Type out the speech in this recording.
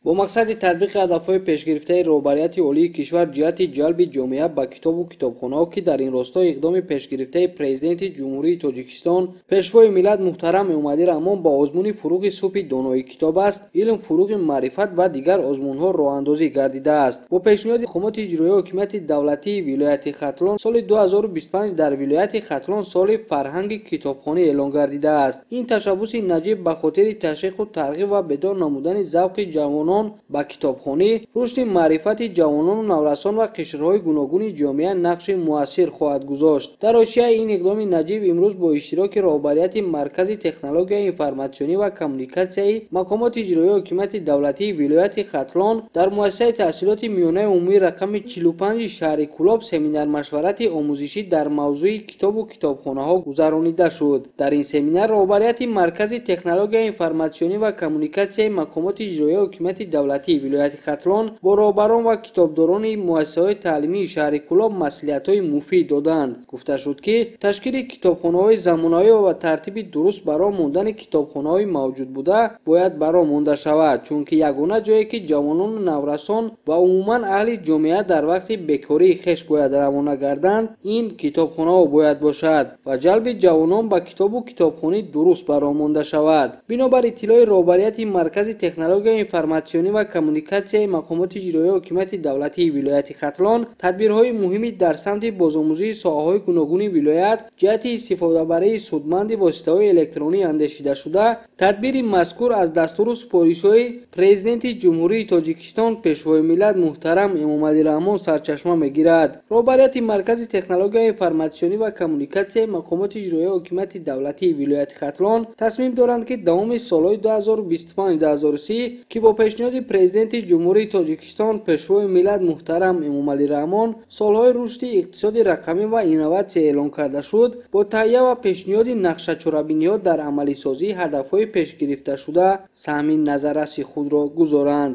Бо мақсади татбиқи ҳадафҳои пешгирифтаи роҳбарияти олии кишвар ҷиҳати ҷалби ҷомеа ба китобу китобхонаҳо, ки дар ин росто иқдоми пешгирифтаи Президенти Ҷумҳурии Тоҷикистон, Пешвои миллат муҳтарам Эмомалӣ Раҳмон ба озмуни «Фуруғи субҳи донои китоб аст», «Илм фуруғи маърифат» ва дигар озмунҳо роҳандозӣ гардидааст. Бо пешниҳоди мақомоти иҷроияи ҳокимияти давлатии вилояти Хатлон соли 2025 дар вилояти Хатлон соли фарҳанги китобхонӣ эълон гардидааст. Ин ташаббуси наҷиб ба хотири ташвиқу тарғиб ва бедор намудани завқи ҷавонон ба китобхонӣ, рушди маърифати ҷавонону наврасон ва қишрҳои гуногуни ҷомеа нақши муассир хоҳад гузошт. Дар ҳошияи ин иқдоми наҷиб имрӯз бо иштироки роҳбарияти Маркази технологияи информатсионӣ ва коммуникатсияи мақомоти иҷроияи ҳокимияти давлатии вилояти Хатлон дар муассисаи таҳсилоти миёнаи умумии рақами 45 шаҳри Кӯлоб семинар-машварати омӯзишӣ дар мавзӯи китобу китобхонаҳо гузаронида шуд. Дар ин семинар роҳбарияти Маркази технологияи информатсионӣ ва коммуникатсияи мақомоти иҷроияи ҳокимияти давлатии вилояти Хатлон бо роҳбарон ва китобдорони муассисаҳои таълимии шаҳри Кӯлоб маслиҳатҳои муфид доданд. Гуфта шуд, ки ташкили китобхонаҳои замонавӣ ва ба тартиби дуруст ба роҳ мондани китобхонаҳои мавҷуд буда бояд ба роҳ монда шавад, чунки ягона ҷое ки ҷавонону наврасон ва умуман аҳли ҷомеа дар вақти бекории хеш бояд равона гарданд, ин китобхонаҳо бояд бошад ва ҷалби ҷавонон ба китобу китобхонӣ дуруст ба роҳ монда шавад. Бинобар иттилои роҳбарияти Маркази технологияи информатсионӣ ва коммуникатсияи мақомоти иҷроияи ҳокимияти давлатии вилояти Хатлон тадбирҳои муҳими дар самти бозомӯзии соҳаҳои гуногуни вилоят ҷиҳати истифодабарии судманди воситаҳои электронӣ андешида шуда, тадбири мазкур аз дастуру супоришҳои Президенти Ҷумҳурии Тоҷикистон, Пешвои миллат муҳтарам Эмомалӣ Раҳмон сарчашма мегирад. Роҳбарияти Маркази технологияи информатсионӣ ва коммуникатсияи мақомоти иҷроияи ҳокимияти давлатии вилояти Хатлон тасмим доранд, ки давоми солҳои 2025-2030, ки бо пешниҳоди Президенти Ҷумҳурии Тоҷикистон, Пешвои миллат муҳтарам Эмомалӣ Раҳмон солҳои рушди иқтисоди рақамӣ ва инноватсия эълон карда шуд, бо таҳия ва пешниҳоди нақшачорабиниҳо дар амалисозии ҳадафҳои пешгирифташуда саҳми назарраси худро гузоранд.